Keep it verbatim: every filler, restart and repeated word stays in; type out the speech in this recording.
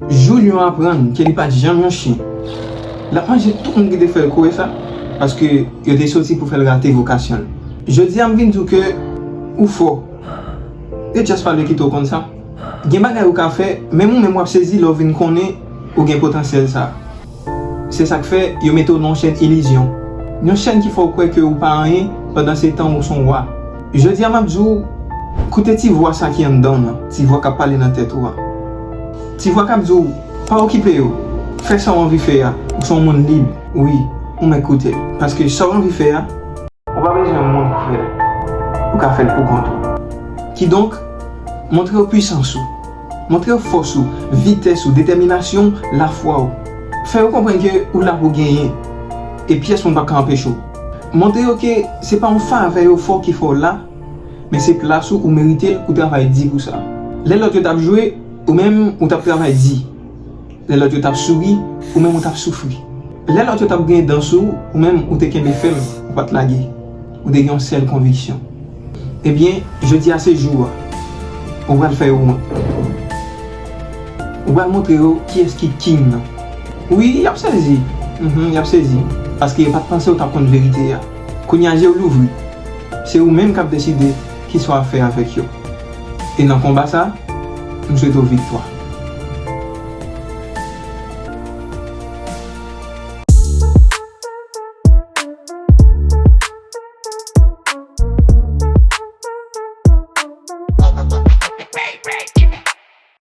Jou lyon aprann ke li pa t janm yon chen, l ap manje tout moun ki te fè l kouri sa, paske yo te soti pou fè l rate vokasyon l. Jodi a m vin di w ke ou fò. E just pale kite w konn sa. Gen bagay ou ka fè, menm ou menm w ap sezi lè w vin konnen ou gen potansyèl sa. Se sa k fè yo mete w nan yon chèn ilizyon. Yon chèn ki fè w kwè ke ou pa anyen, pandan se tan ou se yon wa. Jodi a m ap di w, koute ti vwa sa ki anndan w nan, ti vwa k ap pale nan tèt ou a. Ti vwa k ap di w, pa okipe yo, fè sa w anvi fè a, ou se yon moun lib. Wi, ou mèt koute l. Paske sa w anvi fè a, ou pa bezwen moun pou fè l. Ou ka fè l pou kont ou. Kidonk, montre yo pwisans ou. Montre yo fòs ou, vitès ou, detèminasyon w, lafwa w. Fè yo konprann ke ou la pou genyen. E pyès moun p ap ka anpeche w. Montre yo ke se pa yon favè yo fè w ki fè w la, men se plas ou, ou merite l, ou travay di pou sa. Lè lòt yo t ap jwe, ou menm, ou t ap travay di. Lè lòt yo t ap souri, ou menm ou t ap soufri. Lè lòt yo t ap gen dan sou ou, ou menm ou te kenbe fèm, ou pa t lage. Ou te gen yon sèl konviksyon. Ebyen, jodi a se jou a. Ou pral fè yo wont. Ou pral montre yo kiyès ki king nan. Wi, y ap sezi. Mhm, y ap sezi. Paske yo pa t panse ou t ap konn verite a. Kounye a je w louvri. Se ou menm k ap deside kisa w ap fè avèk yo. E nan konba sa, m swete w viktwa.